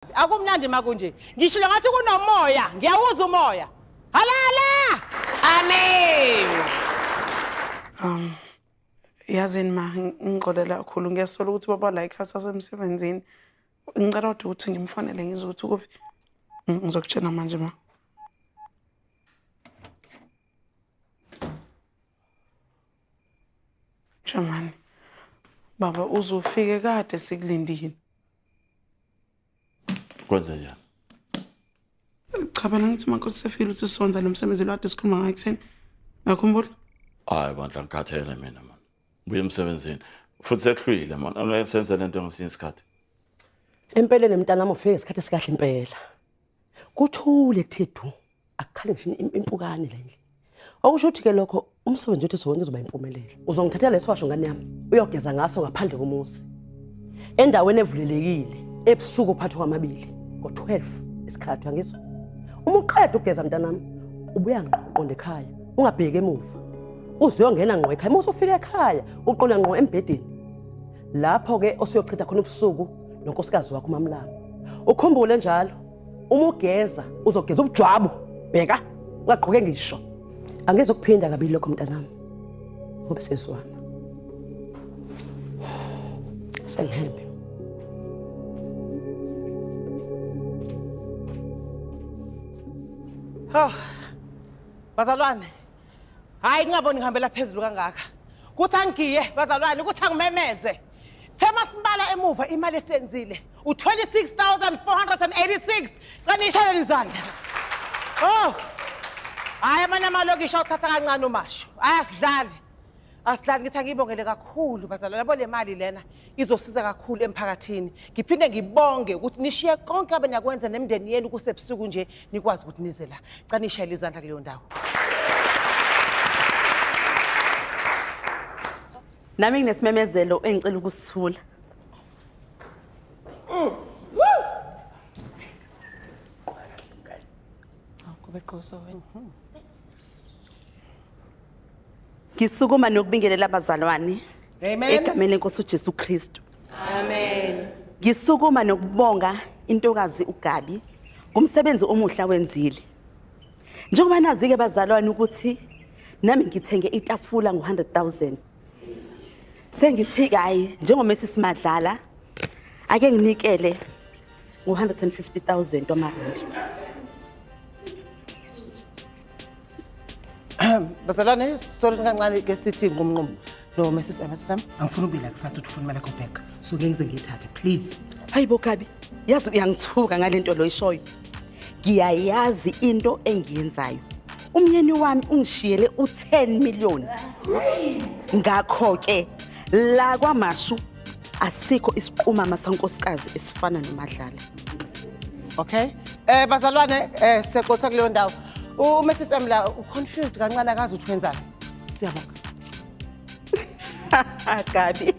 Akumnandi makunje. Ngishilo ngathi kunomoya, ngiyawuza umoya. Halala! Amen. Yazini ma, ngixolela kakhulu, ngiyasola ukuthi baba la ekhaya sasemsebenzini. Ngicela kodwa ukuthi ngimfonele ngizwe ukuthi ukuphi. Ngizokutshela manje ma. Jamani. Baba uzofike kade sikulindile. Kwenze njani? Cha phela ngithi makhosi sefile ukuthi sonza lo msebenzi lo kade sikhuluma ngayo ekuseni. Uyakhumbula? Hayi bandla ngikhathele mina man. Buye emsebenzini. Futhi sekuhlwile man. Angeke senze lento ngesinye isikhathi. Empeleni mntanami ufike ngesikhathi esikahle impela. Kuthule kuthe du. Akukhale ngisho impukane la endlini. Okusho ukuthi ke lokho umsebenzi wethu sizowenza uzoba impumelelo. Uzongithathela leso washo ngane yami uyogeza ngaso ngaphandle komuzi. Endaweni evulelekile ebusuku phakathi kwamabili ngo-12 isikhathi uyangizwa. Uma uqeda ukugeza mntanami ubuya ngqo uqonde ekhaya ungabheki emuva. Uze uyongena ngqo ekhaya. Uma usufika ekhaya uqonda ngqo embhedeni. Lapho-ke osuyochitha khona ubusuku nonkosikazi wakho uMamlambo. Ukhumbule njalo uma ugeza uzogeza ubujwabu bheka ungagqoke ngisho. Angizukuphinda kabili lokho mntanami ngoba sezwana. Sengihambe. Oh. Bazalwane. Hayi ngingaboni ngihambela phezulu kangaka. Kuthi angigiye bazalwane ukuthi angimemeze. Sema sibala emuva imali esenzile u-26486 cela nishayele izandla. Oh. Hayi amanye amalokishi awuthatha kancane umasho. Ayasidlali. Asidlali ngithi angibongele kakhulu bazalwane yabo le mali lena izosiza kakhulu emphakathini. Ngiphinde ngibonge ukuthi nishiye konke abenakwenza nemindeni yenu kusebusuku nje nikwazi ukuthi nize la. Cela nishayele izandla kuleyo ndawo. Nami nginesimemezelo engicela ukusithula. Kube qoso wena. Ngisukuma nokubingelela abazalwane Amen. egameni lenkosi uJesu Kristu. Amen. Ngisukuma nokubonga intokazi uGabi ngomsebenzi omuhle awenzile. Njengoba nazi-ke bazalwane ukuthi nami ngithenge itafula ngo-100,000. Sengithi-ke hhayi njengoMrs Madlala ake nginikele ngo-150,000 wamarandi. Bazalwane, sorry kancane ke sithi nqumnqum. No, Mrs. M, Mrs. M, angifuni ukubila kusasa ukuthi ufuna imali yakho back. So ngeke ngize ngiyithathe, please. Hayi bo Gabi, yazi uyangithuka ngalento loyishoyo. Ngiyayazi into engiyenzayo. Umyeni wami ungishiyele u10 million. Ngakho ke la kwaMashu asikho isiqumama sankosikazi esifana noMadlala. Okay? Bazalwane, siyaqotha kuleyo ndawo. U Mrs. M la u confused kancane akazi ukuthi wenzani. Siyabonga. Gabi.